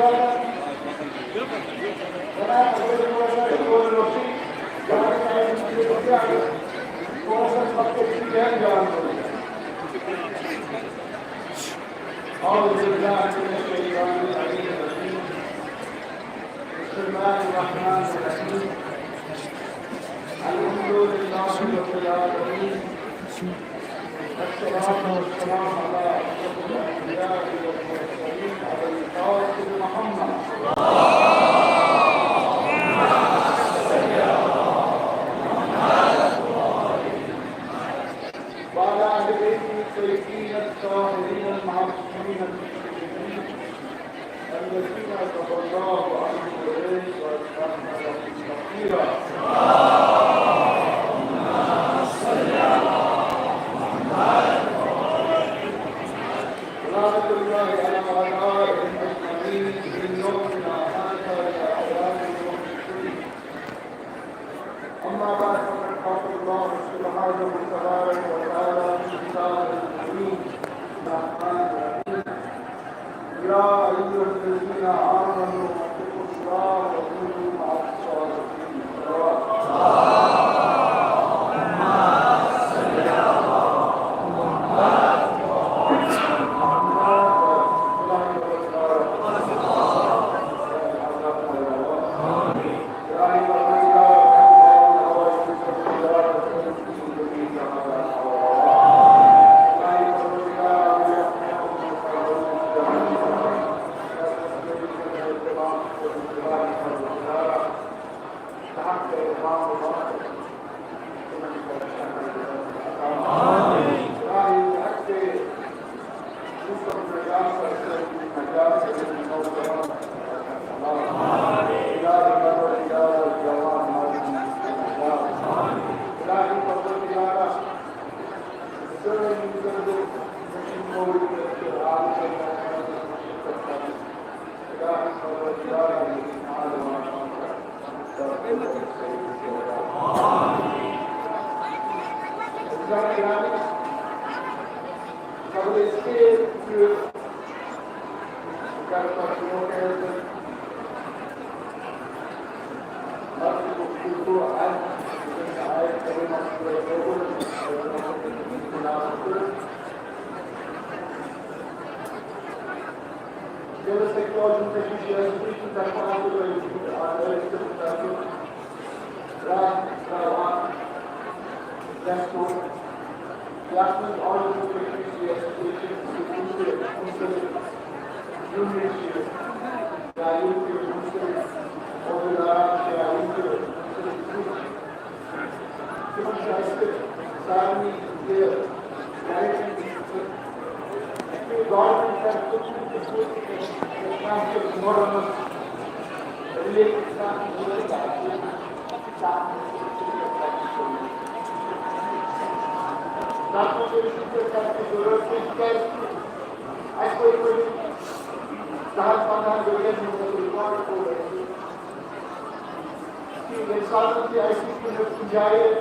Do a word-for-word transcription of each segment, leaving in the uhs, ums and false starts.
أعوذ بالله من الشيطان الرجيم. بسم الله الرحمن الرحيم. الحمد لله رب العالمين. والصلاة والسلام على أشرف الأنبياء والمرسلين أبي القاسم محمد وعلى أهل بيته الطيبين الطاهرين المعصومين المجتبين الذين عتب الله عنهم وأصلح لهم تطهيرا. ورحمة الله على أعدائهم أجمعين من يومنا هذا إلى أيام يوم الدين. أما بعد، فقد قال الله سبحانه وتعالى في كتابه الكريم: الرحمن الرحيم. يا أيها الذين آمنوا اتقوا الله وكونوا مع الصادقين. تِمن چھُ اَسہِ سارنٕے یہِ گورمنٹ طرفہٕ کُنہِ تہِ کانٛہہ تہِ مُرَمَت رِلیٹِڈ کانٛہہ تہِ ضروٗرت آسہِ، تَتھ منٛز چھِ أسۍ تَتھ منٛز چھِ أسۍ تَتھ منٛز ضروٗرت، تِکیٛازِ کہِ اَسہِ وٲتۍ وٲتۍ دَہَن پنٛدہَن ؤرِیَن ہُنٛد ریکارڈ کوٚر اَسہِ۔ ییٚمہِ ساتہٕ تہِ اَسہِ کُنہِ کُنہِ جایہِ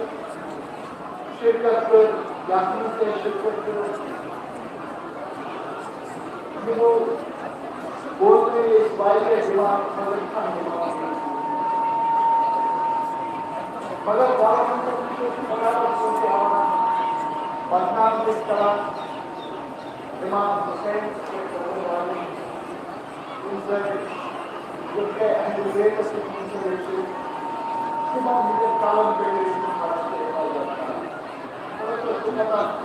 شرکت کٔر، یَتھ منٛز تہِ اَسہِ شرکت کٔر، یِمو بوزنٲوۍ أسۍ واریاہ دِوان، مگر کانٛہہ دِوان نہٕ۔ مگر گورمنٹَن چھُ برابر سونٛچان، بدنام چھِ أسۍ کران اِمام حُسین صٲب، یِم زَن یِم گٔے اہل بیتَس سۭتۍ منسلک چھِ، تِمَن ہٕنٛدٮ۪ن کَلَن پٮ۪ٹھ ٲسۍ تِم پَران تہٕ عبادت کَران۔ مطلب، تِم ہٮ۪کان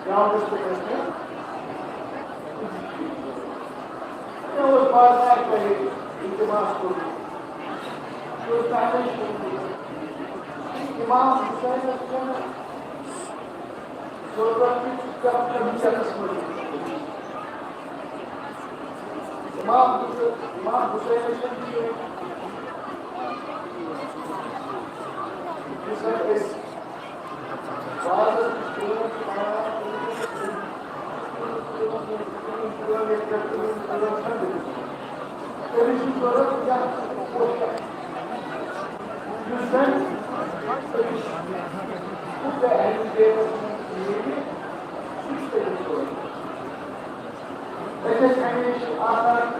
گرٛاوُنٛڈَس پٮ۪ٹھ ٲسۍ نہٕ۔ مےٚ اوس بازار پٮ۪ٹھٕے اِلتِماس کوٚرمُت۔ مےٚ اوس تَمہِ نِش کوٚرمُت۔ اِمام حُسینَس چھَنہٕ ضروٗرت کہِ ژٕ کَتھ کَتھ جَتَس منٛز۔ اِمام حُسین، اِمام حُسینَس چھَنہٕ یہِ، یُس زَن أسۍ بازرٕچ کٲم چھِ کران، تٔمِس چھُ ضروٗرت یَتھ پوشَن، یُس زَن أکِس خۄدا اہل بیتَس منٛز میلہِ، سُہ چھُ تٔمِس ضروٗرت۔ أسۍ ٲسۍ ہمیشہِ آسان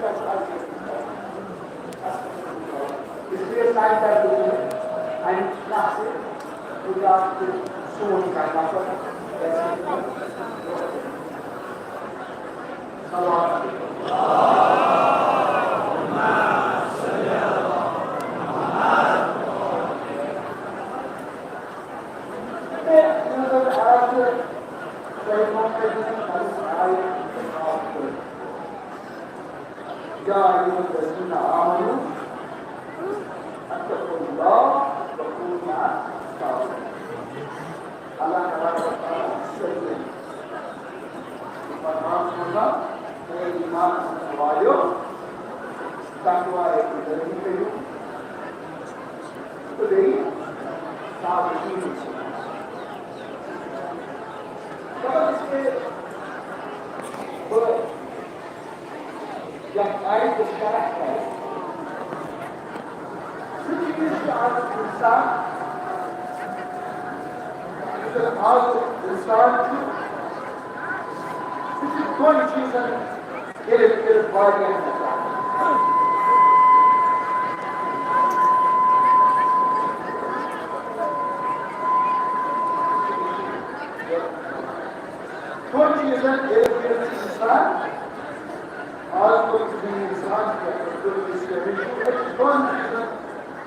کیٛاہ چھُ اَز یہِ؟ اس لیے سانہِ طرفہٕ چھُ اَمہِ کَتھِ خۄدا تہٕ سون کَرنہٕ پَتہٕ گژھِ صلوات۔ تہٕ یُس زَن آز چھُ شاہی محمد علی آیہِ یا ایھا الذین آمنوا اتقوا اللہ وکونوا مع الصادقین۔ اللہ تبارک و تعالیٰ چھُ یہِ فرمان سوزان، اے ایمان انن والیو، تقوی اختیار کٔرِو تہٕ بیٚیہِ صادقین چھِ۔ دَپان أسۍ گٔے بہٕ یَتھ آیہِ بہٕ شرح کَرٕ۔ سُہ چیٖز چھُ آز اِنسان، یُس آز اِنسان چھُ، سُہ چھُ دۄن چیٖزَن کٔرِتھ کٔرِتھ واریاہ نۄقصان۔ دۄن چیٖزَن کٔرِتھ کٔرِتھ چھُ اِنسان آز کوٚر یہِ اِنسان کیٛاہ کوٚر، أسۍ کیٛاہ، أسۍ چھِ دۄن چیٖزَن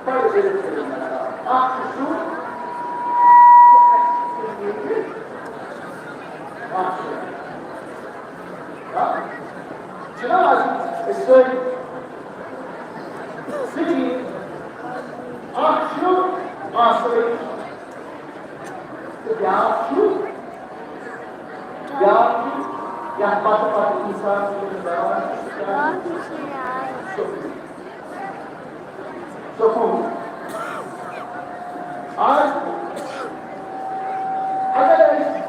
بَڑٕ عزت کٔرِتھ نَژان۔ اَکھ چھُ سُہ کہِ اَسہِ چھِ ییٚتہِ بیٛاکھ چھُ، بیٛاکھ چھُ یَتھ پَتہٕ پَتہٕ اِنسان سُنٛد بیٛاکھ چھُ سکوٗن۔ آز اگر أسۍ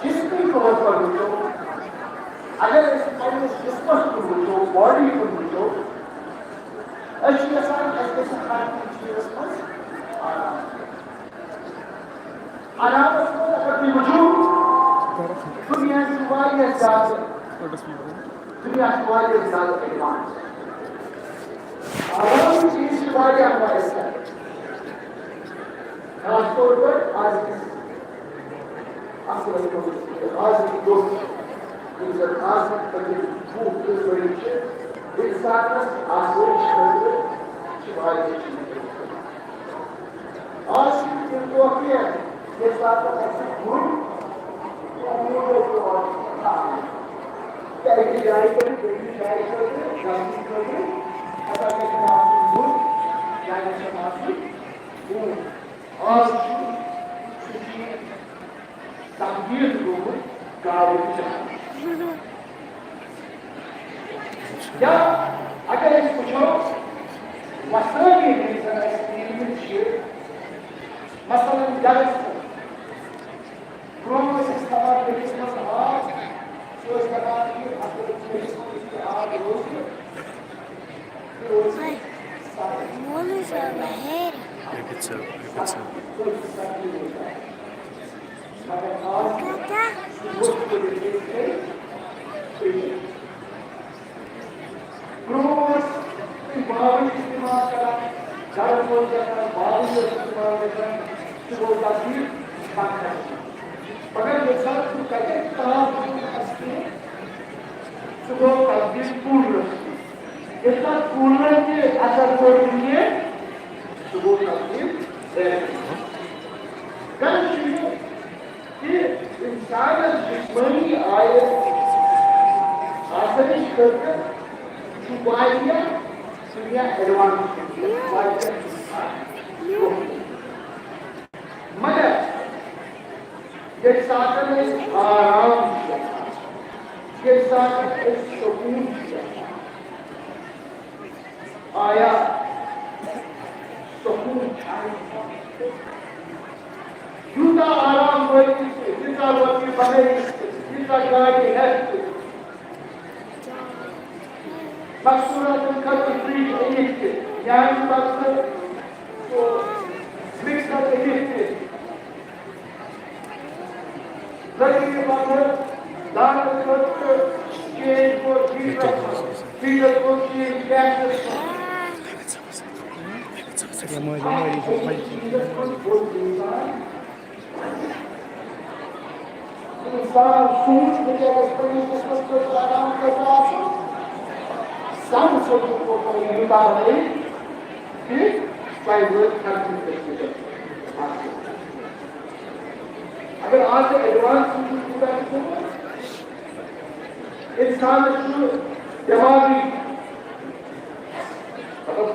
جسمی طور پر وٕچھو، اگر أسۍ پننِس جسمس کُن وٕچھو، باڈی کُن وٕچھو، أسۍ چھِ یژھان اَسہِ گژھِ ہر کُنہِ چیٖزس منٛز آرام۔ آرامس منٛز اگر تُہۍ وٕچھِو، دُنیا چھُ واریاہ زیادٕ، دُنیا چھُ واریاہ زیادٕ ایڈوانس۔ آرام چیٖز چھِ واریاہ مۄیسر۔ خاص طور پر آز کِس عصرس منٛز، آز کِس دۄہس، یُس زن آز پٔتِم وُہ ترٕٛہ ؤری چھِ، اِنسانس آسٲیِش خٲطرٕ چھِ واریاہ چیٖز۔ آز چھِ تِم دۄہ کینٛہہ، ییٚمہِ ساتہٕ اَسہِ گُر تہٕ اوٗنٹ اوس پٮ۪وان تھاوُن۔ تہٕ أکِس جایہِ پٮ۪ٹھ بیٚیِس جایہِ خٲطرٕ، گژھنہٕ خٲطرٕ، ہسا گژھِ آسُن گُر، یا گژھِ آسُن اوٗنٹ۔ آز چھُ سُہ چیٖز تبدیٖل گوٚمُت گاوٕ تہٕ جانور۔ یا اگر أسۍ وٕچھو، وسٲیِل یِم زَن اَسہِ میٖلمٕتۍ چھِ، مثلاً گَرَس منٛز، برٛونٛہہ ٲسۍ أسۍ تھاوان بیٚیِس منٛز آب، سُہ ٲسۍ دَپان کہِ اَتھ منٛز چھُ بیٚیِس منٛز یُتھُے آب روزِ، یہِ روزِ سَخٕت۔ مولوی صٲب ہیٚرِ۔ یہِ کَتہِ چھِ؟ یہِ کَتہِ چھِ؟ برٛونٛہہ ٲسۍ تِم باغٕے استعمال کران، گرَس منٛز گژھان، باغٕے ٲسۍ استعمال گژھان، سُہ گوٚو تبدیٖل پنٛکھَس منٛز۔ مگر ییٚمہِ ساتہٕ سُہ تَتہِ تاپھ دیُت اَسہِ کینٛہہ، سُہ گوٚو تبدیٖل کوٗلرَس منٛز۔ ییٚمہِ ساتہٕ کوٗلرَن تہِ اثر کوٚر نہٕ کینٛہہ، سُہ گوٚو تبدیٖل ایرَس منٛز۔ غرض چھُ یہِ، کہِ اِنسانَس جسمٲنی آیہِ آسٲیِش خٲطرٕ چھُ واریاہ دُنیا ایڈوانس، واریاہ برونٛہہ۔ مگر ییٚمہِ ساتہٕ أسۍ آرام چھِ یَژھان، ییٚمہِ ساتہٕ أسۍ سکوٗن چھِ یَژھان، آیا سکوٗن چھا؟ یوٗتاہ آرام وٲتِتھ تہِ، ییٖژاہ رۄپیہِ بَنٲوِتھ تہِ، ییٖژاہ گاڑِ ہٮ۪تھ تہِ، مَستوٗراتَن خٲطرٕ فرٛج أنِتھ تہِ، نیٛامہِ پَتہٕ سُہ مِکسَر أنِتھ تہِ، لٔڑکہٕ پَتہٕ دانَس خٲطرٕ چینج کوٚر فیٖڈرَس منٛز، فیٖڈَر کوٚر چینج گیسَس منٛز۔ یَمٲے، یَمٲے، یہِ چھُ وۄنۍ۔ اِنسان سوٗنٛچ، مےٚ کیٛاہ گژھِ پنٛنِس قٕسمَتَس خٲطرٕ آرام خٲطرٕ آسُن؟ سَم سوٗنٛچ کوٚر مےٚ یوٗتاہ بَنٲیِتھ کہِ تۄہہِ وٲتۍ خرچہِ خٲطرٕ۔ اگر آز تہِ ایڈوانس وٕچھو کوٗتاہ چھُ گوٚمُت، اِنسانَس چھُ دٮ۪ماغٕے، مطلب،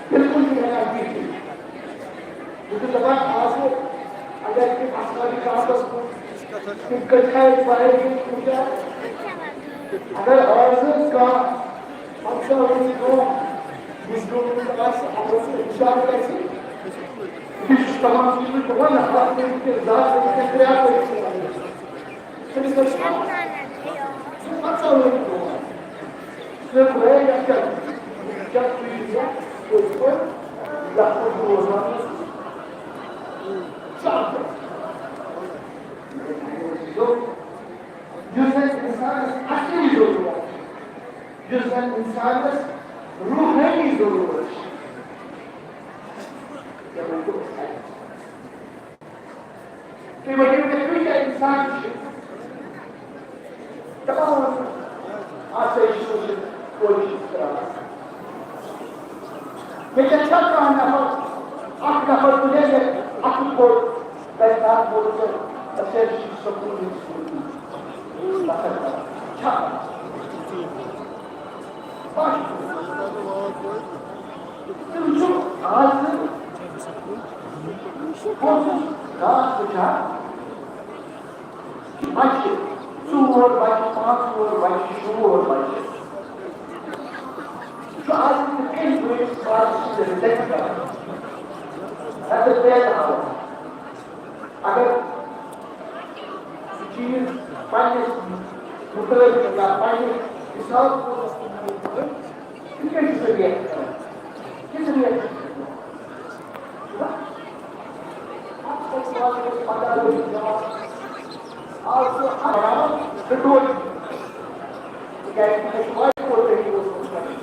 بِلکُل چھُنہٕ ہٮ۪کان بِہتھٕے۔ بہٕ چھُس دَپان، آز اگر تِم اَصحابِ کہفَس منٛز تِم کٔژِ کھالہِ پَرے کُنہِ جایہِ، اگر آز کانٛہہ پنٛژاہ ؤری برونٛہہ یُس گوٚمُت آسہِ، اگر سُہ اِنسان گژھِ، یہِ چھُ تَمام چیٖز دَپان، نہ، اَتھ منٛز چھِ زٕ ہَتھ ؤری کِنہٕ ترٛےٚ ہَتھ ؤری چھِ لَگان۔ أمِس ٲسۍ پَتہٕ، پَتہٕ ژَلٲوِتھ برونٛہہ۔ سُہ درٛاے یَتھ کیٛاہ؟ کیٛاہ تُہۍ یہِ کیٛاہ؟ تُہۍ پٲٹھۍ یَتھ منٛز بہٕ روزان چھُس۔ ژَل۔ یُس زَن اِنسانَس اَصلی ضروٗرت چھِ، یُس زَن اِنسانَس روحٲنی ضروٗرت چھِ۔ تُہۍ ؤنِو مےٚ، تُہۍ کیٛاہ اِنسان چھِو؟ دَپان اوس، آسٲیِش روٗزِتھ کوٗشِش کران۔ مےٚ کیٛاہ چھا کانٛہہ نفر، اَکھ نفر تُلے مےٚ اَتھٕ کوٚر، تَتہِ نہٕ کوٚر تہٕ أسۍ حظ چھِ سکوٗن ہٕنٛدۍ سکوٗن۔ چھا؟ تِم چھِ آز بہٕ اوسُس راتھ وٕچھان، بَچہِ، ژور بَچہِ، پانٛژھ وُہُر بَچہِ، شُوُہُر بَچہِ۔ یہِ چھُ آز تہِ تِتھَے پٲٹھۍ پانَس سۭتۍ رِلیٹ کران۔ رَٹہٕ پٮ۪ٹھ آو۔ اگر سُہ چیٖز پنٛنِس مُتٲبِق یا پنٛنِس حِسابہٕ پوٗرٕ یہِ کیٛاہ چھُ ریٹ کران؟ کِژھ ریٹ چھُ؟ آز چھُ اَتھ بَناوان زٕ ٹوٹھ۔ تِکیٛازِ مےٚ چھُ واریاہ کوٚر تۄہہِ یہِ اوسمُت کران۔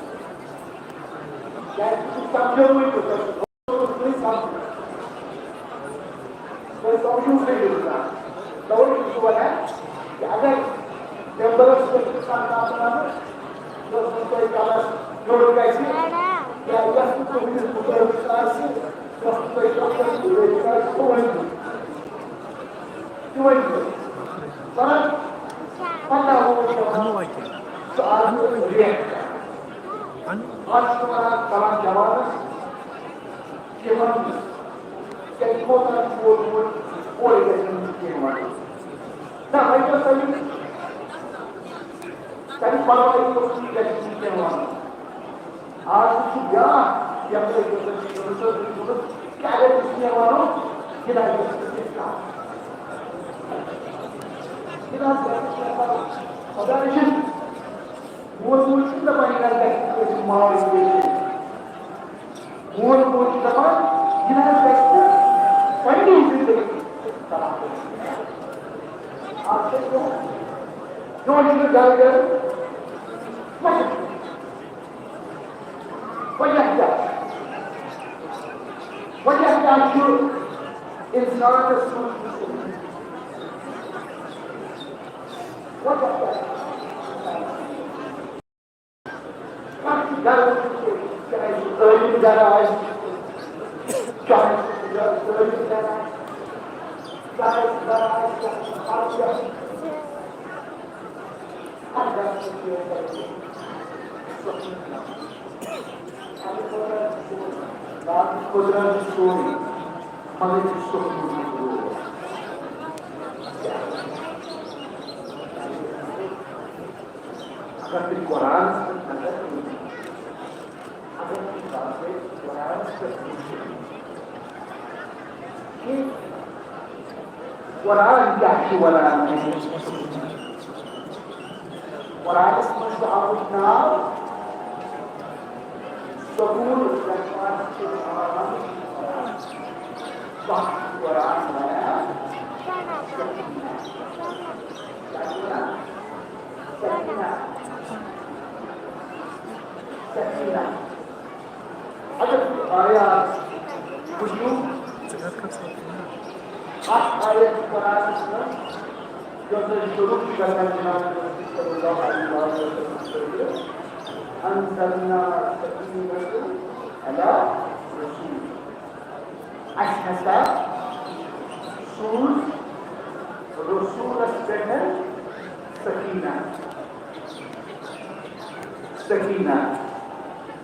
کیٛازِ ژٕ چھُکھ سَمجھٲومٕتۍ تہٕ تۄہہِ چھُ تۄہہِ سَمجھُن۔ تۄہہِ سَمجھُن صحیح چھُ کَتھ۔ تَوَے چھُس بہٕ وَنان کہِ اگر مٮ۪مبَرَس پٮ۪ٹھ چھُ کانٛہہ کَتھ وَنان، یۄس نہٕ تۄہہِ کَلَس یوٚرٕ گژھِ، یا یۄس نہٕ تُہٕنٛدِس مُطٲبِق آسہِ، یۄس نہٕ تۄہہِ ڈاکٹرَس مُطٲبِق آسہِ، سُہ ؤنِو۔ تہِ ؤنِو۔ ژَرَن پنٛداہ وُہُر جوان چھُ آز ریپ کران۔ آز چھُ وَنان ژَرَن جوانَس، تِمن تٔمۍ کوتاہ چھُ ووتمُت، اورٕ گژھِ نہٕ کینٛہہ وَنُن۔ نہ، وۄنۍ گژھِ تَمہِ، تَمہِ پَرواے اوس نہٕ، یہِ گژھِ نہٕ کینٛہہ وَنُن۔ آز چھُ بیٛاکھ، یَپٲرۍ یُس زَن چھُ یوٗنس صٲب چھُ گوٚمُت، کیٛاہ اگر أسۍ کینٛہہ وَنو، یہِ نہ گژھِ نہٕ کینٛہہ کَرُن۔ یہِ نہ حظ گژھِ نہٕ کینٛہہ کَرُن۔ خۄداے چھُ، مول موج چھُنہٕ دَپان، یہِ نہ حظ گژھِ نہٕ کٲنٛسہِ ماے پیش۔ مول موج چھُ دَپان، یہِ نہ حظ گژھِ نہٕ پنٛنی زِندگی تباہ کٔرِتھ۔ اَتھ چھُ یِہوٚے، یِہوٚے چھُ گَرٕ گَرٕ مَشَق۔ وجہ کیٛاہ چھُ؟ وجہ کیٛاہ چھُ اِنسانَس منٛز؟ وجہ کیٛاہ چھُ؟ کانٛہہ تہِ گرٕ وٕچھِو تُہۍ، چاہے سُہ عٲلِم گرٕ آسہِ، چاہے سُہ عٲلِم گرٕ آسہِ، چاہے سُہ گرٕ آسہِ، چاہے سُہ پَرُس آسہِ، ہر گرٕ چھُ کینٛہہ نہ تہٕ کینٛہہ سکوٗن۔ اَمہِ خٲطرٕ چھُ، باقٕے خٲطرٕ چھُ سورُے، مگر یہِ چھُ سکوٗن ضروٗرت۔ اگر تُہۍ قرآنس پٮ۪ٹھ نظر دِیِو، اگر تُہۍ باقٕے قرآنس پٮ۪ٹھ وٕچھِو کہِ قرآن کیٛاہ چھُ وَنان اَسہِ؟ قرآنس منٛز چھُ اَمِیُک ناو سکوٗن، قرآن چھُ وَنان۔ قرآن وَنان۔ سکیٖنہ۔ سکیٖنہ۔ سکیٖنہ۔ اگر تُہۍ آیات وٕچھِو، اَتھ آیت قرآنَس منٛز، یۄس زَن شروع چھِ گژھان جناب رسول صلی اللہ علیہ وسلم سۭتۍ، انزلنا سکینۃ علی رسول۔ اَسہِ ہسا سوٗز رسوٗلَس پٮ۪ٹھ سکیٖنہ۔ سکیٖنہ۔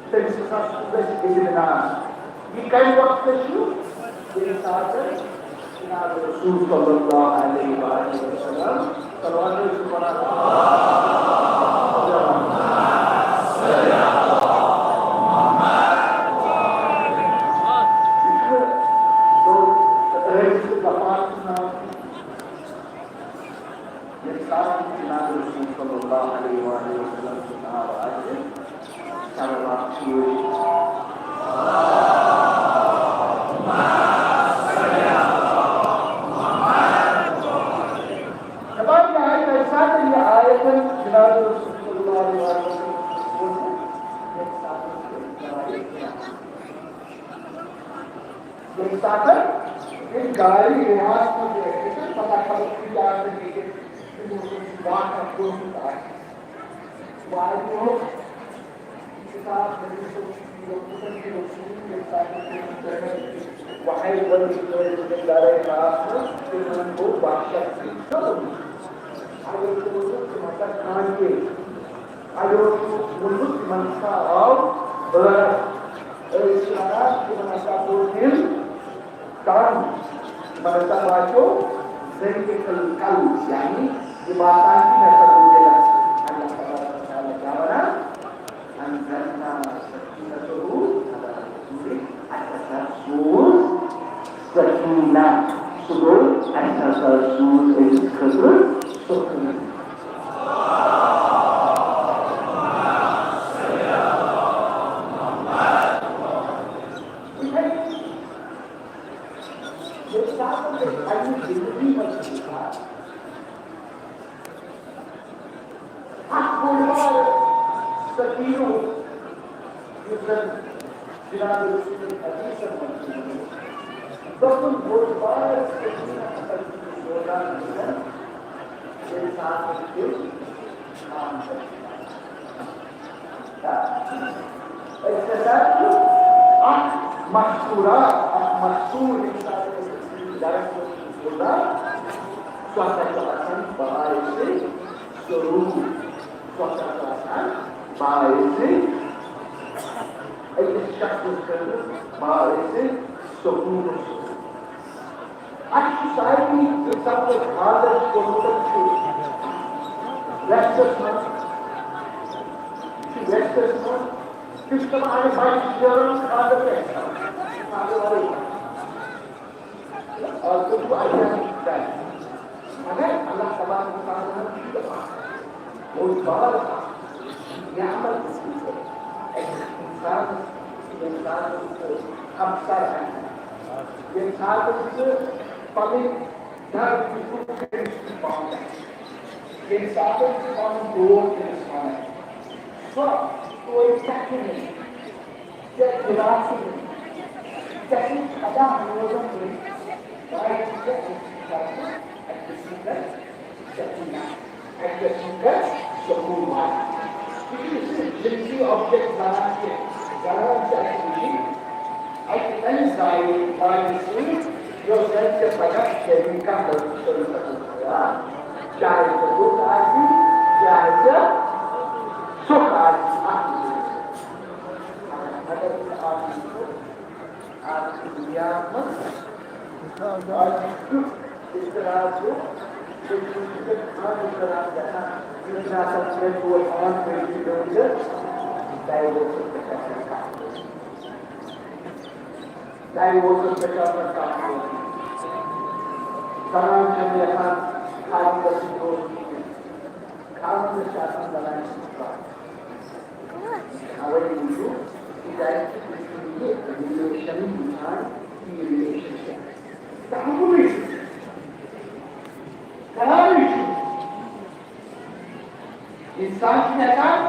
تٔمِس ہسا سوٗز اَسہِ اطمینان۔ یہِ کَمہِ وقتہٕ چھُ؟ ییٚمہِ ساتہٕ جناب رسول صلی اللہ علیہ وآلہ وسلم صلوات ٲسِو پَران۔ ییٚمہِ ساتہٕ جناب رسول صلی اللہ علیہ وآلہ وسلم سُنٛد ناو آسہِ، صلوات چھُ یہِ۔ دَپان چھِ، آیہِ تَمہِ ساتہٕ یہِ آیت جناب رسول صلی اللہ علیہ وسلم ووٚنمُت، ییٚمہِ ساتہٕ یہِ آیت چھِ آسان۔ ییٚمہِ ساتہٕ ییٚلہِ گاڑِ ریاض منٛز ٲسۍ، پَتہ خبر کۭتیٛاہ آسَن ییٚتہِ، تِمو اوس واقعہ کوٚرمُت آسہِ۔ واریاہو کِتاب نبی صٲب چھُ یہِ ووٚنمُت، ییٚمہِ ساتہٕ تِم وحی ؤژھ، ییٚمہِ دَرے راتھ منٛز تِمَن گوٚو وحشت۔ اَگر تِمو دوٚپ، تِم ہسا کھانٛکے۔ اَڑیو چھُ ووٚنمُت، تِمَن ہسا آو غٲرت۔ أڑۍ چھِ وَنان، تِمَن ہسا گوٚو دِل کم، مطلب، تۄہہِ واتیو ذٔریعہٕ القلب، یعنی یہِ باسان کہِ مےٚ سا گوٚو دِلس۔ اللہ تبارک و تعالیٰ کیٛاہ وَنان؟ انزلنا سکینتہ علی رسولہ۔ اَسہِ ہسا سوٗز سکینہ، سُہ گوٚو اَسہِ ہسا سوٗز أمِس خٲطرٕ سکوٗن۔ ییٚمہِ ساتہٕ أسۍ پننہِ زندگی منٛز چھِ وٕچھان، اکھ بوٚڑ بار سفیٖرُک، یُس زن جناب رسول حدیثن منٛز چھُ ووٚنمُت، دوٚپُن، بوٚڑ بار سفیٖرُک ہسا چھُ سوزان لُکن، ییٚمہِ ساتہٕ تِم خان چھِ۔ أسۍ ہسا چھِ اکھ مستورات، اکھ مستور، ییٚمہِ ساتہٕ أسۍ گرس منٛز چھِ سوزان، سُہ ہسا چھُ آسان باعث سرور۔ سُہ ہسا چھُ آسان باعث أکِس شخصس خٲطرٕ باعث سکوٗن و سرور۔ اَسہِ چھُ سارنٕے یہِ سبق حاضر کوٚرمُت چھُ ویسٹس منٛز، یہِ چھُ ویسٹس منٛز، تِم چھِ دَپان، اَگر بَچہِ چھِ زیوان، خانٛدر کیٛاہ چھُ کران؟ خانٛدر وَرٲے۔ آز چھُ واریاہ ٹایم۔ مگر اللہ تبارک و تعالیٰ ہن چھُ یہِ اکھ بوٚڑ بار اکھ نعمت دِژمٕژ أکِس اِنسانس، ییٚمہِ ساتہٕ سُہ ہمسر آسہِ، ییٚمہِ ساتہٕ سُہ پنٕنۍ گرٕ تہِ چھُ، تٔمِس چھُ پانہٕ، ییٚمہِ ساتہٕ سُہ پنُن دود تٔمِس وَنان، سۄ توتہِ کَتھِ نہٕ۔ ژےٚ گِلاسہٕ نہٕ۔ ژےٚ چھُے خۄدا روزان کٔرِتھ۔ تۄہہِ چھُ ژےٚ أکِس سۭتۍ اَکہِ قٕسمہٕ پٮ۪ٹھ سکوٗن، اَکہِ قٕسمہٕ پٮ۪ٹھ سکوٗن واتان۔ یہِ چھُ صرف جنسی آبجیکٹ زانان کینٛہہ۔ زنان چھِ اَسہِ وٕچھِنۍ اَکہِ تَمہِ زایہِ والہِ سۭتۍ، یۄس زَن ژےٚ پگاہ شریٖکہ حٲصِل کٔرِتھ۔ چاہے ژےٚ دُکھ آسہِ، چاہے ژےٚ سُکھ آسہِ، اَتھ منٛز۔ اگر أسۍ آز وٕچھو، آز چھِ دُنیاہَس منٛز آز چھُ تیُتھ اضطراب ہیوٗ، ییٚتہِ چھُ وٕنکیٚس خانٛدر کران گژھان، یُس نہٕ آسان چھُ، تور پانٛژھ ؤری چھِ گٔمٕتۍ، ڈایِوٲرسَس پٮ۪ٹھ آسان کَتھ۔ ڈایِوٲرسَس پٮ۪ٹھ چھِ آسان کَتھ۔ زنان چھَنہٕ یَژھان خانٛدرَس سۭتۍ روزُن کینٛہہ۔ خانٛدرَس چھِ آسان زنانہِ سۭتۍ کَتھ۔ اَوَے موٗجوٗب، تِکیٛازِ تُہۍ چھِو یہِ ریلیشن وٕچھان، یہِ ریلیشن شپ۔ تحملٕے چھُ، قرارٕے چھُ۔ اِنسان چھُنہٕ ہٮ۪کان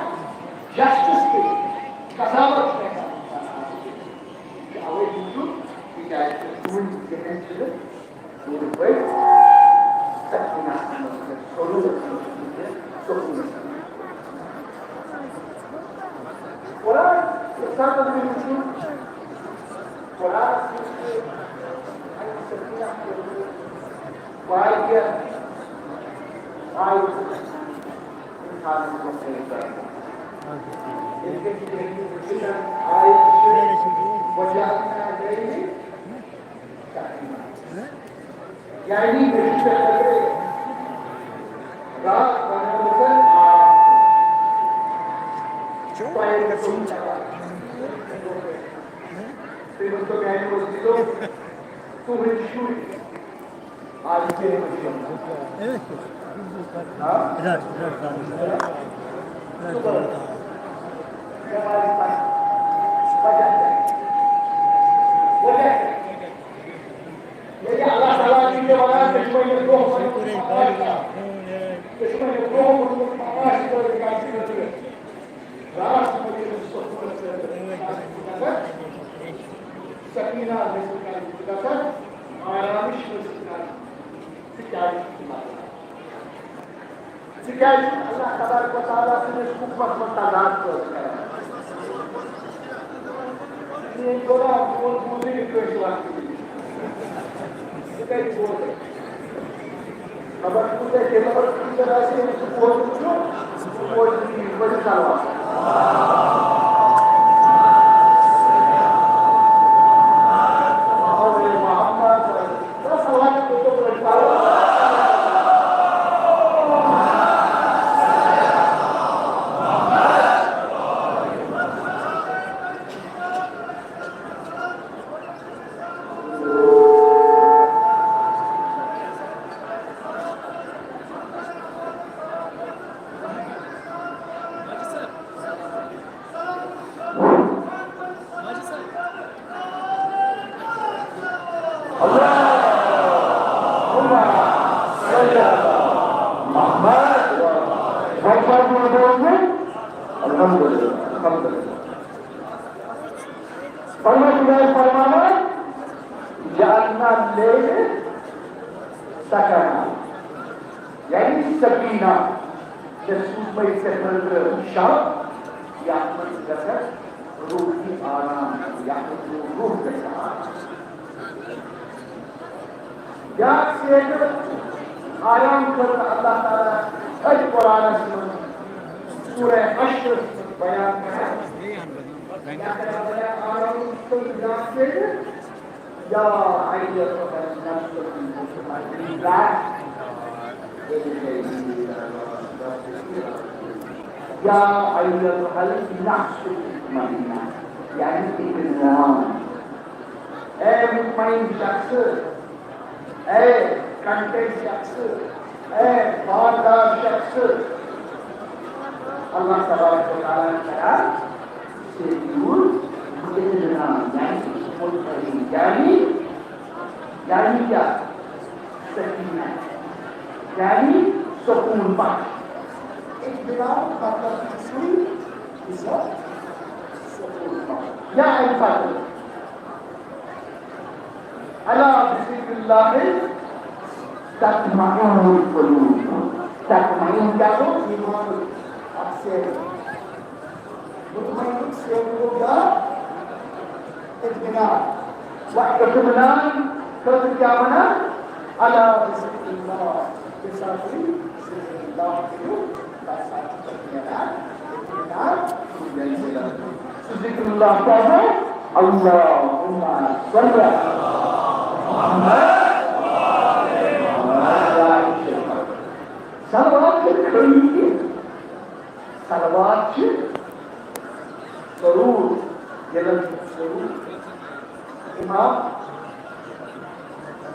جسٹس کٔرِتھ، قضاوت چھُنہٕ ہٮ۪کان اِنسان حٲصِل کٔرِتھ۔ یہِ چھُ اَوَے موٗجوٗب، تِکیٛازِ تُہٕنٛدۍ ذہن چھِ پوٗرٕ پٲٹھۍ سکوٗنس منٛز، سکوٗنس منٛز، سکوٗنس منٛز۔ قرآن، ییٚمہِ ساتہٕ تُہۍ وٕچھِو، قرآنس منٛز چھِ اَمہِ سکوٗنس مُتعلِق واریاہ آیتہٕ اِنسانَس مُتعلِق کران۔ ییٚتہِ کِنۍ آیت چھِ، وَجَعَلْنَا اللَّيْلَ سَكِينًا۔ یعنی، مےٚ چھُ ژےٚ خٲطرٕ راتھ بنٲومٕژ آرام۔ تۄہہِ ؤنۍ تو میٛانہِ عزیٖزو، تُہٕنٛدۍ شُرۍ آز کیٛاہ چھِ؟ ہاں؟ وجہ کیٛاہ؟ وجہ کیٛاہ؟ ییٚلہِ اللہ تعالیٰ چھُ یہِ وَنان، دُشمَن یہِ برٛونٛہہ کُن، دُشمَن یہِ برٛونٛہہ کُن، راتھ منٛز ییٚلہِ سکوٗنَس پٮ۪ٹھ سکیٖنہ حٲصِل کَرنہٕ چھُ گژھان، آرامش حٲصِل کَرنہٕ، ژٕ کیٛازِ چھُکھ یہِ مَران؟ ژٕ کیٛازِ چھُکھ اللہ تبارک و تعالیٰ سٕنٛدِس حُکمَس منٛز تضاد پٲدٕ کران؟ میٛٲنۍ غلام، میون بوٗزٕے نہٕ کٲنٛسہِ وَنان۔ ژٕ کَتہِ بوزَکھ؟ خبر کوٗتاہ کینٛہہ، خبر کوٗتاہ آسہِ، ییٚلہِ سُہ بوزُن چھُ، سُہ بوزِ نہٕ کِہیٖنۍ۔ ؤلِو صلوات۔ آل محمد۔ پروردگار فرماوان، جعلنا اللیل سکنا، یعنی سکینہ، مےٚ سوٗزمَے ژےٚ خٲطرٕ شب، یَتھ منٛز گژھِ روحی آرام، یَتھ منٛز روح گژھِ آرام۔ بیٛاکھ سیٚکھ آرام خٲطرٕ اللہ تعالیٰ أتھۍ قرآنَس منٛز سورہ حشرَس منٛز بیان کران۔ کیٛاہ کران بیان؟ آرام خٲطرٕ بیٛاکھ سیٚکھ، یا ایتھا النفس المطمئنہ، یا ایتھا النفس المطمئنہ، یعنی اطمینان۔ اے مطمئن شخص، اے کنٹینٹ شخص، اے باردار شخص، اللہ تبارک و تعالیٰ کران سے دوٗر اطمینان، یعنی مطمئن، یعنی، یعنی کیا؟ سکینہ، یعنی سکون بخش۔ اطمینان مطلب چھُ سُے، یُس سکون بخش۔ یا اَمہِ پتہٕ الا بذکر اللہ تطمئن القلوب۔ تطمئن کیا گوٚو؟ ایمان اکھ سیٚکھ۔ مطمئن سیٚکھ گوٚو کیا؟ اطمینان۔ و اطمینان خٲطرٕ کیا وَنان؟ الا بذکر اللہ۔ ییٚمہِ ساتہٕ تُہۍ ذکر اللہ کٔرِو، سُہ ذکر اللہ کیا ہے؟ اللہم صل علی محمد۔ صلوات چھِ خٲلی کینٛہہ۔ صلوات چھِ ضروٗر، دِلن چھِ ضروٗر۔ امام،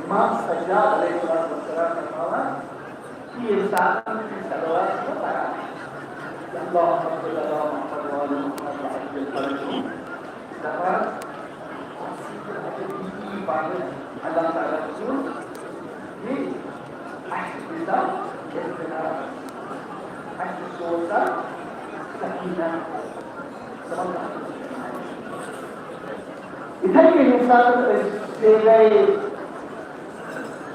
امام سجاد علیہ الصلوۃ والسلام فرماوان، ییٚمہِ ساتہٕ تُہۍ صلوات چھِو پَران، اللہم صل علی محمد وعلی محمد وعجل فرجہ، دَپان، اَتھ سۭتۍ اگر یہِ یی پَرنہٕ اللہ تعالیٰ سُنٛد، یہِ اَسہِ دِژا اطمینان، اَسہِ سوزا سکیٖنہ۔ زبردست۔ یِتھَے کٔنۍ ییٚمہِ ساتہٕ أسۍ بیٚیہِ گٔے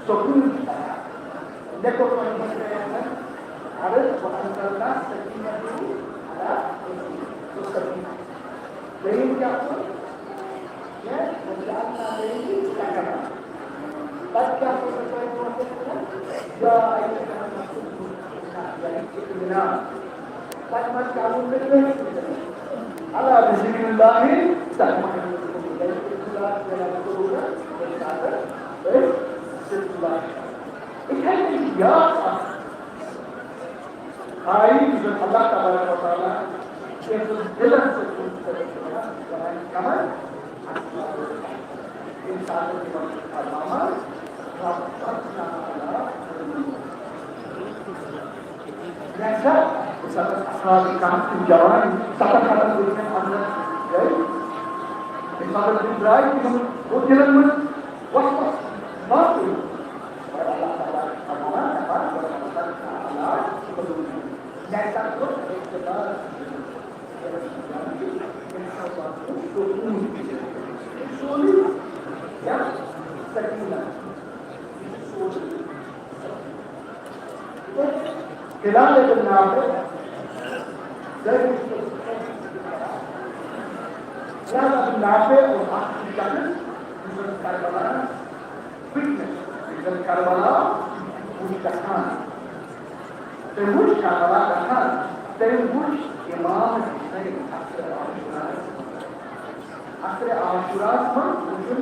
سکوٗن چھِ کران۔ مےٚ کوٚر تۄہہِ برونٛہہ کنہِ عرض، وَأَنزَلْنَا سَكِينَتَهُ عَلَىٰ قَلْبِهِ۔ سُہ سکیٖنہ۔ دوٚیِم کیٛاہ کوٚر؟ کینٛہہ وَجَعَلْنَا عَلَيْهِ سَكِينَةً۔ پَتہٕ کیٛاہ کوٚر مےٚ تۄہہِ برونٛہہ کنہِ؟ یا ایتھا النفس المطمئنہ، یعنی اطمینان۔ پتہٕ ما چھُ اَنُن تیٚلہِ أتھۍ سۭتۍ؟ الا بذکر اللہ تطمئن القلوب۔ ییٚلہِ ذِکر اللہ کرو نا، تَمہِ ساتہٕ أسۍ ذِکر اللہ چھِ کران۔ یِتھَے کٔنۍ چھُ بیٛاکھ اَکھ آیہِ، یُس زَن اللہ تبارک و تعالیٰ کینٛژَن دِلَن سۭتۍ چھُ کران، کران کَمَن؟ ییٚمہِ ساتہٕ تِمَن چھُ فرماوان، رَبَّنَا لا تُزِغْ۔ ییٚمہِ ساتہٕ اَصحابِ کہف تِم جوان سَتَن ہَتَن ؤرِین اَندَر گٔے، ییٚمہِ ساتہٕ تِم درٛاے، تِمَن گوٚو دِلَن منٛز وسوسہٕ، باقٕے۔ مگر اللہ تعالیٰ چھُ فرماوان، دَپان، وَلَقَدْ رَبَّنَا عَلَىٰ قُلُوبِهِمْ۔ ییٚمہِ ساتہٕ گوٚو اعتبار۔ بلال ابن نافع، زید بن، بلال ابن نافع اوس اکھ شخص، یُس زن کربلا وِٹنس، یُس زن کربلا وُچھ گژھان۔ تٔمۍ وُچھ کربلا گژھان، تٔمۍ وُچھ امام حسین عصرِ عاشوراہس منٛز۔ عصرِ عاشوراہس منٛز وُچھُن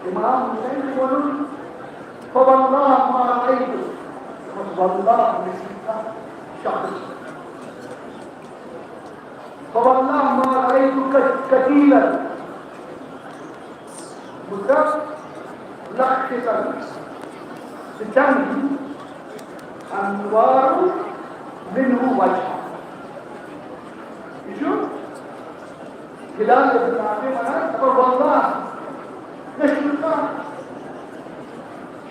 امام حسین تہٕ ووٚنُن، فواللہ ما رأیت، دوٚپمَس، واللہ مےٚ چھُنہٕ کانٛہہ شخص، فواللہ ما رأیت قتیلا متلخصا سجنہ انوار منہ وجہہ۔ یہِ چھُ بلال ابن نافع وَنان، دَپان، واللہ، مےٚ چھُنہٕ کانٛہہ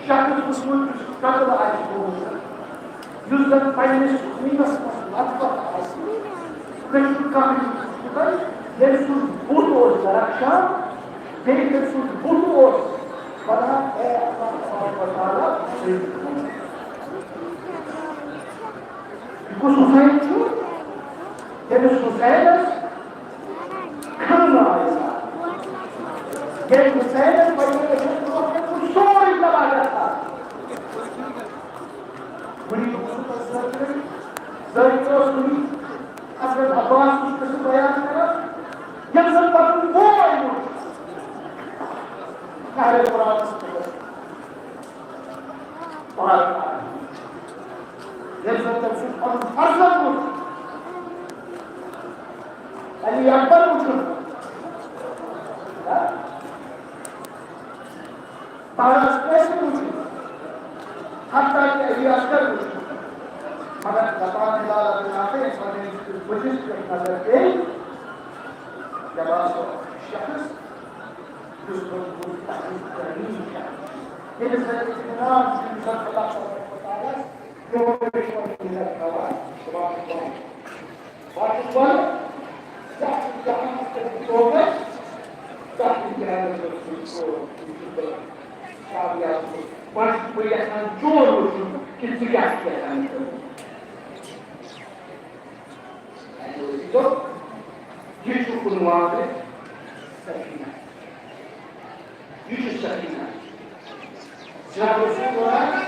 شخص وُچھمُت یُس قتل آسہِ گوٚمُت، یُس زَن پنٛنِس خوٗنَس منٛز لَتھ پَتھ آسہِ، مےٚ چھُنہٕ کانٛہہ ییٚمہِ سُنٛد بُتھ اوس درخشان، بیٚیہِ تٔمۍ سُنٛد بُتھ اوس وَنان، "اے اللہ تبارک و تعالیٰ، یہِ کُس حسین چھُ؟" ییٚمِس حسینَس کھنٛگنہٕ آیہِ سا۔ ییٚلہِ حسینَس پَتہٕ اوس سورُے تباہ گژھان۔ وٕنہِ اوس نہٕ تَتھ ذٲکرٕے، ذٲکر اوس وٕنہِ حضرت عباس سُنٛد قصہٕ بیان کران، ییٚمہِ سۭتۍ پَتہٕ بوے وُچھ۔ اہل قرآن سُنٛد قصہٕ۔ پَران۔ ییٚمہِ ساتہٕ تٔمۍ سُنٛد پَنُن فرزند وُچھ، علی اکبر وُچھُن، ہا؟ پانَس کٲنٛسہِ وُچھُن، حتیٰ کہ علی اصغر وُچھُن۔ مگر دَپان بِلال ابن رافع، ییٚمہِ ساتہٕ أمِس بٕتھِس پٮ۪ٹھ نظر پیٚیہِ، مےٚ باسیٚو اکھ شخص، یُس بہٕ بہٕ تحریٖف کرنی چھَس۔ ییٚلہِ زَن اطمینان چھُ، یُس زَن اللہ سبحانہ و تعالیٰ یور چھُ وَنان، یہِ چھُ وَنان، بہٕ چھُس وَنان، یَتھ چھُ جہانَس پٮ۪ٹھ سوزُن، تَتھ چھُ جہانَس پٮ۪ٹھ سوزُن، یہِ چھُ بہٕ کامیاب گوٚژھُس۔ وۄنۍ چھُس بہٕ یَژھان چون وٕچھُن کہِ ژٕ کیٛاہ چھُکھ یَژھان مےٚ کَرُن۔ یہِ چھُ عنوان سفینہ۔ یہِ چھُ سفینہ۔ جناب رسول اللہ۔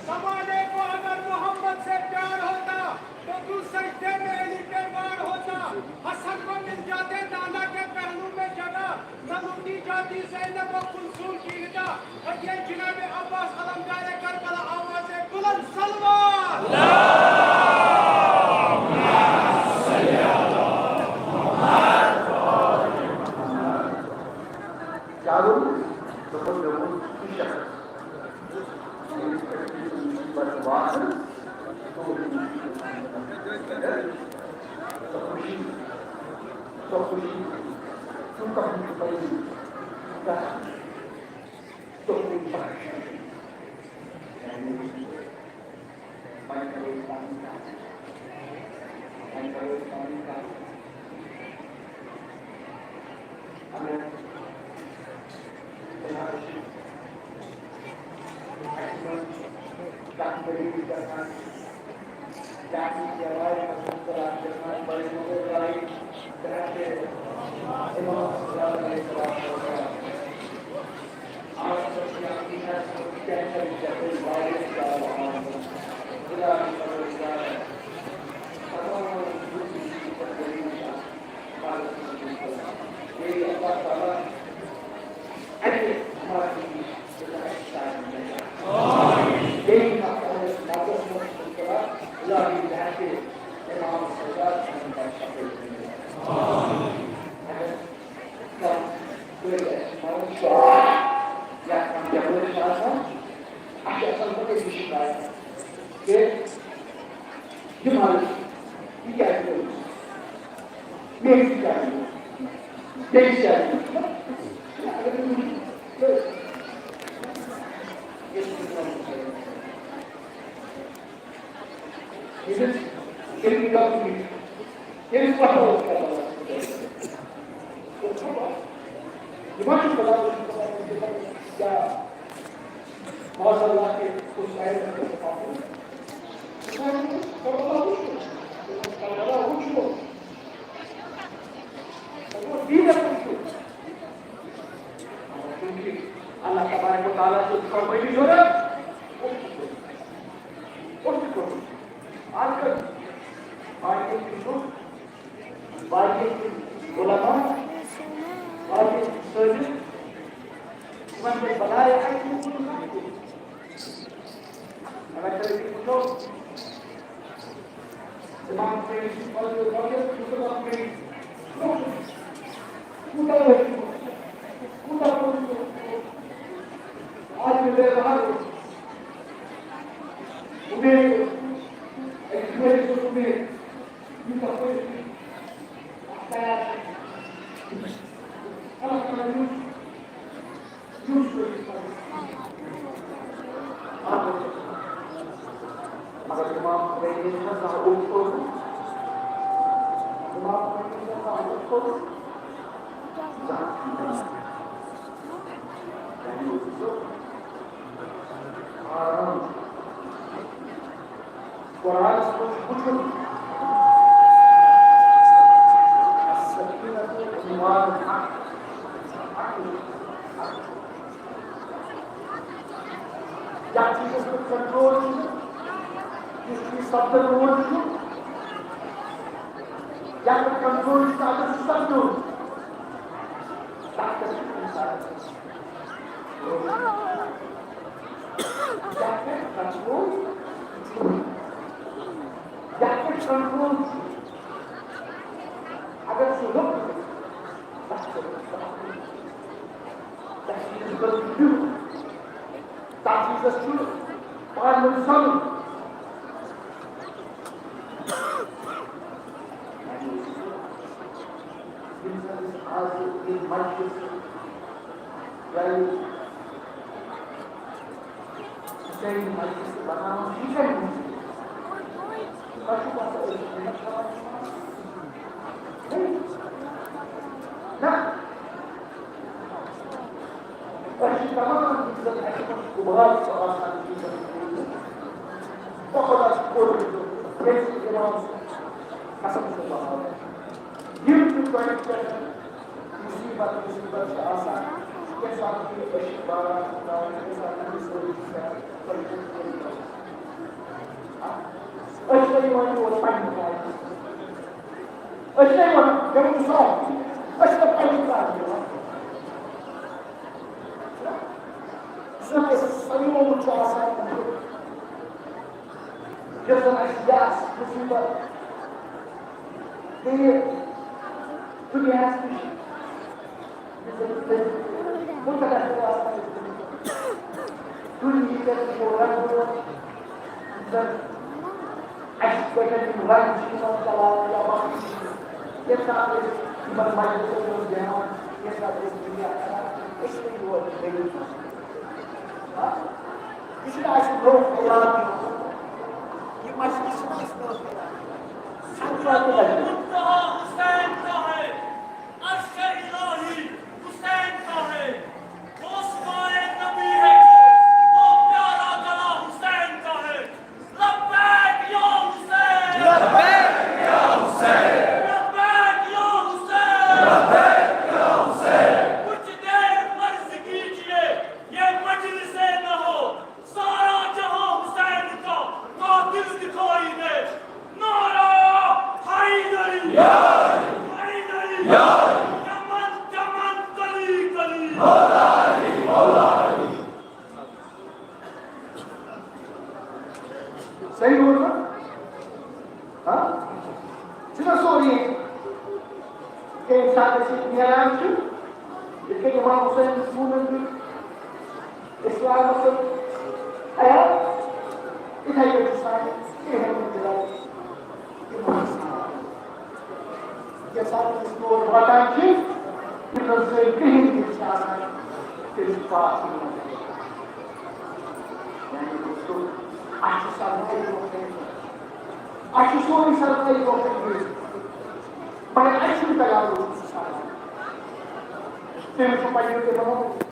زمانے کو اگر محمد سے پیار ہوتا تو کیوں سجدے میں علی پہ وار ہوتا؟ حسن کو مل جاتے نانا کے پہلو میں جگہ، نہ لوٹی جاتی زینب و کلثوم کی ندا۔ اور یہ جناب عباس علمدار کربلا آواز بلند سلوات۔ کیٛاہ گوٚو؟ دوٚپُن، مےٚ ووٚن، یہِ شخص، ییٚمِس پٮ۪ٹھ یہِ مُصیٖبت واتہِ، سۄ خوشی، سۄ خوشی، تیوٗتاہ چھُ پَیی، تیوٗتاہ، تیوٗتاہ چھُ۔ وۄنۍ کرو أسۍ پنٕنۍ کتھ۔ وۄنۍ کرو أسۍ پنٕنۍ کتھ۔ اگر جناب، اَسہِ منٛز کانٛہہ مریض گژھان، یا کُنہِ بیمارِ منٛز مُبتلا گژھان، بڑِ مُبتلا، جناب امام صاحب علیہ السلام۔ یَتھ کانٛہہ بٮ۪مٲرۍ چھِ آسان، اَسہِ چھِ آسان گۄڈَے یہِ شِکایت کہِ یہِ مَرِ، یہِ کیٛازِ گوٚو؟ مےٚ تہِ کیٛازِ گوٚو؟ بیٚیِس کیٛازِ گوٚو؟ اگر نہٕ وٕچھُن، تہٕ ییٚمِس، ییٚمِس ڈاکٹر، ییٚمِس پَتہ اوس خۄدایَس۔ یہِ ما چھُ خۄدایَس، یا معاذ اللہ کہِ کُس آیہِ مےٚ پَتہٕ پَکُن؟ خۄدایَس وٕچھُن، خۄدایَس وٕچھُن۔ چونکہ اللہ تبارک و تعالیٰ چھُ فرمٲیِتھ ضروٗرت، اوس تہِ کوٚرمُت۔ اوس تہِ کوٚرمُت۔ آز کل باقی تِم لُکھ، باقی تِم علماء، باقی تِم صٲبِر، تِمن پٮ۪ٹھ بنایہِ اَکہِ لُکُن نہ کُنہِ۔ اگر تُہۍ وٕچھِو، امام حسین چھُ فضل فضل، یوسف احمد، کوٗتاہ اوس، کوٗتاہ اوس، آج مجھے رہا، امید، ایک مجھے امید، یوسف احمد، اللہ تعالیٰ مگر امام خمینی چھُنہ زانٛہہ اوٚت کوٚرمُت۔ امام خمینی چھُنہ زانٛہہ قرآنس منٛز چھُ وُچھُن، السکینۃ عنوان العقل۔ یتھ چیٖزس پٮ۪ٹھ کنٹرول چھُ، یُس چیٖز سپدن وول چھُ، یتھ پٮ۪ٹھ کنٹرول چھُ، اگر سُہ سپدیو، تتھ پٮ۪ٹھ چھُ انسان۔ یتھ پٮ۪ٹھ کنٹرول چھُ، یتھ پٮ۪ٹھ کنٹرول چھُ، اگر سُہ ہیوٚک، تتھ پٮ۪ٹھ چھُ تشخیص کٔرِتھ دیُن۔ تتھ چیٖزس چھُ پانہٕ ؤنۍ سَنُن۔ ییٚمہِ ساتہٕ أسۍ آز یہِ مجلس، یعنی حسینی مجلس بناوان چھِ، یہِ کَمہِ موٗجوٗب؟ تۄہہِ چھُو باسان، أسۍ چھِ محنت کران؟ نہ۔ أسۍ چھِ تمام یِم زَن اَسہِ منٛز غبار چھُ آسان، یِم زَن بہت اَسہِ کوٚر، ییٚمہِ سۭتۍ اِمام سُنٛد قسم چھُ بہاوان۔ یِم تہِ تۄہہِ پٮ۪ٹھ مُصیٖبت، مُصیٖبت چھِ آسان، کُنہِ ساتہٕ چھِ أسۍ چھِ باران ترٛاوان، کُنہِ ساتہٕ چھِ أسۍ سٲری چھِ کران، تۄہہِ چھُ کوٚرمُت۔ أسۍ چھِ یِوان یور پنٛنہِ جایہِ۔ أسۍ چھِ یِوان، مےٚ ووٚن سُہ، أسۍ چھِ پنٛنہِ جایہِ یِوان۔ یُس زَن اَسہِ سَمیومُت چھُ آسان، یُس زَن اَسہِ یہِ آسہِ مُصیٖبت، بیٚیہِ دُنیاہَس نِش مُتعلق آسان۔ دُنیاہٕکۍ رنٛگ، یُس زَن اَسہِ پٮ۪ٹھ یِم رنٛگ چھِ یِوان چلاونہٕ یا باقٕے چیٖز، ییٚمہِ ساتہٕ أسۍ یِمَن مجلسَن منٛز بیٚہوان، ییٚمہِ ساتہٕ أسۍ دُنیا کَران، أسۍ چھِ یور دٔلیٖل سان۔ ہا؟ یہِ چھُنہٕ اَسہِ نوٚو خیال یِوان۔ یہِ مجلس چھُنہٕ اَسہِ نوٚو خیال یِوان۔ سَتھ رۄپیہِ لَگہِ۔ منتہا حسین کا ہے، عرش الٰہی حسین کا ہے، وہ سوائے نبی ہے جو، وہ پیارا گلا حسین کا ہے۔ لبیک یا حسین۔ لبیک یا حسین۔ لبیک یا حسین۔ لبیک یا حسین۔ کچھ دیر فرض کیجیے، یہ مجلس نہ ہو، سارا جہاں حسین کا قاتل دکھائی دے۔ نعرہ حیدری۔ یا علی۔ حیدری۔ یا علی۔ چمن چمن، گلی گلی۔ مولا علی، مولا علی۔ صحیح بول رہا؟ ہاں؟ چھُنہ سورُے ییٚتہِ؟ ییٚمہِ ساتہٕ أسۍ ییٚتہِ نیران چھِ، یِتھ کٔنۍ امام حسین سوٗنن دیُت اسلامس سۭتۍ حیات، یِتھَے کٔنۍ چھُ سانہِ کِہیٖنۍ تہِ لَگان۔ ییٚمہِ ساتہٕ أسۍ تور واتان چھِ، یِم زَن سٲنۍ کِہیٖنۍ تہِ چھِ آسان، تیٚلہِ چھِ پاس یِوان۔ یعنی دوستو، اَسہِ چھِ سرمایہِ برونٛہہ کَنہِ۔ اَسہِ چھُ سورُے سرمایہِ برونٛہہ کَنہِ بِہِتھ۔ مگر اَسہِ چھُنہٕ تَگان روزُن سُہ سرمایہِ۔ تٔمِس چھُ پَنٕنہِ تِمَن